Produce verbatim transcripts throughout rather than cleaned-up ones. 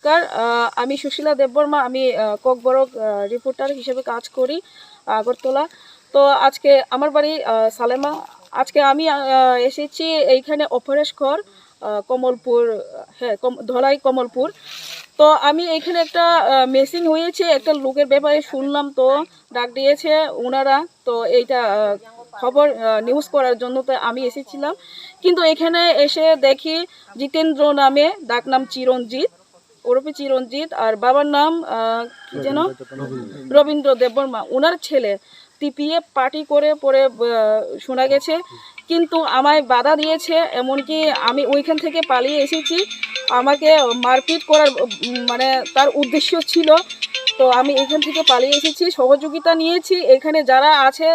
নমস্কার, আহ, আমি সুশীলা দেববর্মা, আমি, আহ, ককবরক, আহ, রিপোর্টার হিসেবে কাজ করি আগরতলা। তো আজকে আমার বাড়ি, আহ, সালেমা। আজকে আমি, আহ, এসেছি এইখানে অপরেশখর, আহ, কমলপুর, হ্যাঁ, কম-, ধলাই কমলপুর। তো আমি এখানে একটা, আহ, মিসিং হয়েছে, একটা লোকের ব্যাপারে শুনলাম, তো ডাক দিয়েছে ওনারা, তো এইটা, আহ, খবর, আহ, নিউজ করার জন্য তো আমি এসেছিলাম। কিন্তু এখানে এসে দেখি জিতেন্দ্র নামে, ডাক নাম চিরঞ্জিত, ওরফে চিরঞ্জিত, আর বাবার নাম, আহ, কি যেন? রবীন্দ্র দেববর্মা, ওনার ছেলে। টিপিএফ পার্টি করে পরে, আহ, শোনা গেছে, কিন্তু আমায় বাধা দিয়েছে, এমনকি আমি ওইখান থেকে পালিয়ে এসেছি। আমাকে মারপিট করার, উম, মানে, তার উদ্দেশ্য ছিল, তো আমি এখান থেকে পালিয়ে এসেছি, সহযোগিতা নিয়েছি। এখানে যারা আছে,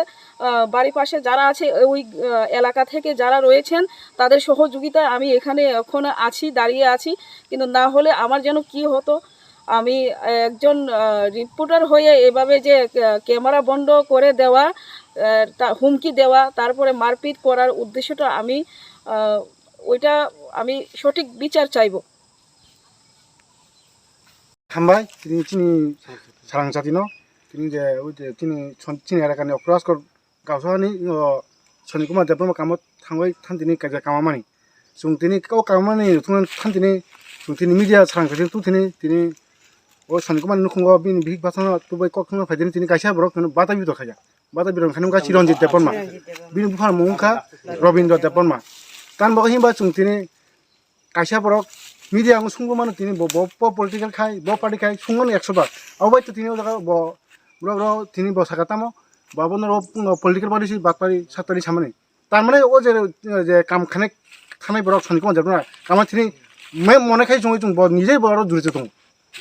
আহ, বাড়ির পাশে যারা আছে, ওই, আহ, এলাকা থেকে যারা রয়েছেন, তাদের সহযোগিতায় আমি এখানে এখন আছি, দাঁড়িয়ে আছি। কিন্তু না হলে আমার যেন কি হতো, আমি একজন, আহ, রিপোর্টার হয়ে এভাবে যে, আহ, ক্যামেরা বন্ধ করে দেওয়া, আহ, তা-, হুমকি দেওয়া, তারপরে মারপিট করার উদ্দেশ্যটা আমি, আহ, ওইটা আমি সঠিক বিচার চাইবো। Hambai, tini chini sarang jatino, tini je, oi je, tini chon-, chini erakani okras kor Gausa ni, o, Soni Kumar Debbarma kamo thangwi than tini kaisa kama mani. Chwng tini o kama mani thung than tini, chwng tini media sarang kaisa tu tini, tini o Soni Kumar ni nukhungo bini bihik bachano tubai kok thangna phai tini, tini kaisa borok tini bata bidor khaija. Bata bidor khani wngkha Chiranjit Debbarma. Bini bupha mung wngkha Robindra Debbarma. Tan bo himba chwng tini kaisa borok media ang sungbo mano tini bo, bo, bo political khai, bo party khai sungmano ekso bar. Abo bai to tini o jaga bo, bro, bro, tini bo saka tamo, bo abono ro, political party si, bak party, sat party samani. Tar mane o je, je kam khane, khanai borok Soni Kumar Debbarma, kama tini me mone khai chungwi chung bo nijei bo aro juri tongo.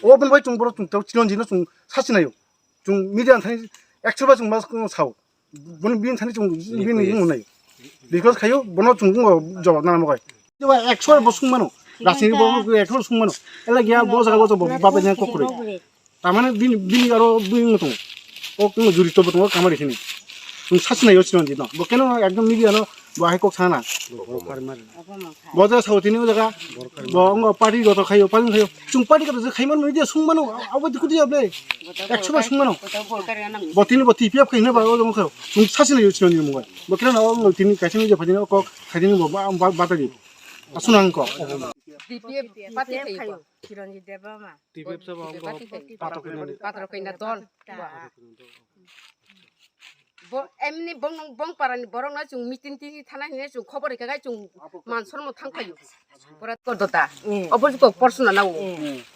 O bon bai chung borok chung tau Chiranjit no chung sachinayo. Chung media thani ekso bar chung mas sao. Boni bini thani chung bini request. Bini nung nai. Request khayo bono chung bo jawab nang mo kai. Joba ekso bar bo sung mano. Rasini bo ekso bar sung mano. Ela gya bo jaga bo bo ba ba nya kokore. Tamane bini bini aro bini mo tong. O kuno juri to bo tong kamari sini. Chung sachinayo Chiranjit no. Bo keno ekdom media no bo hai kok sana. Bo jaga sao tini o jaga. Bo ongo party goto khayo, party khayo. Chung party goto je khaimano media sung mano, abo dikhu dia ble. Ekso bar sung mano. Bo tini bo T P F khaina ba o jong khayo. Chung sachinayo Chiranjit ni mungoi. Bo kira na o tini kaisa ni je phadini o kok khaidini bo ba, ba, batari. Asunang ko. T P F party khayo. Chiranjit Debbarma. T P F sabo party khayo. Patro khaina dol. Bo emni bong, bong parani borok na chung meeting tini thana hine chung khobor rikha gai chung man sormo thang phaio. Pura kordota. Obo jiko porsona nao.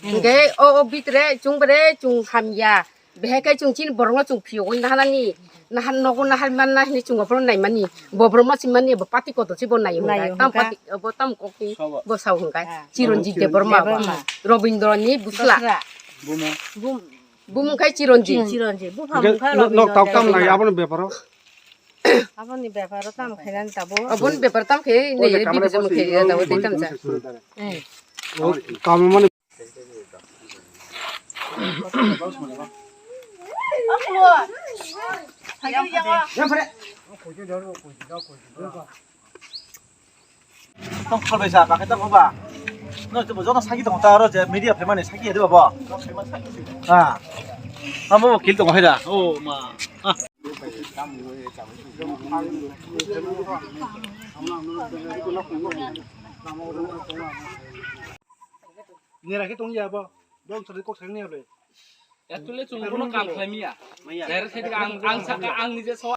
Hingke o, o bitre chung bere chung hamya. Behe kai chung chini borok no chung phiyogwi nahanani. Nahan nogo nahar manna hini chung oborok naimani. Bo borok ma chimani bo party kotor si bo nai hwnkai. Tam party bo tam kokni bo sao hwnkai. Chiranjit Debbarma bo. Robindro ni busla. Bumung khai Chiranjit. Chiranjit. Bupha mungkha nok tok tam nai aboni beparo. Aboni beparo tam khainani tabo. Aboni beparo tam khai nei bibijam khai tabo tei tam ja. Kam mani. Tong salbai sa, bakhe tamo ba. No, joto sagi tongo ta aro je media phaimani sagi ya de baba. Ah. Amo kil tongo haida. Oh ma. Ah. Nera khe tong ya bo. Dong sari kok sari ni abe. Actually chung kono kam khlai miya. Direct khe ang, ang saka ang nije so.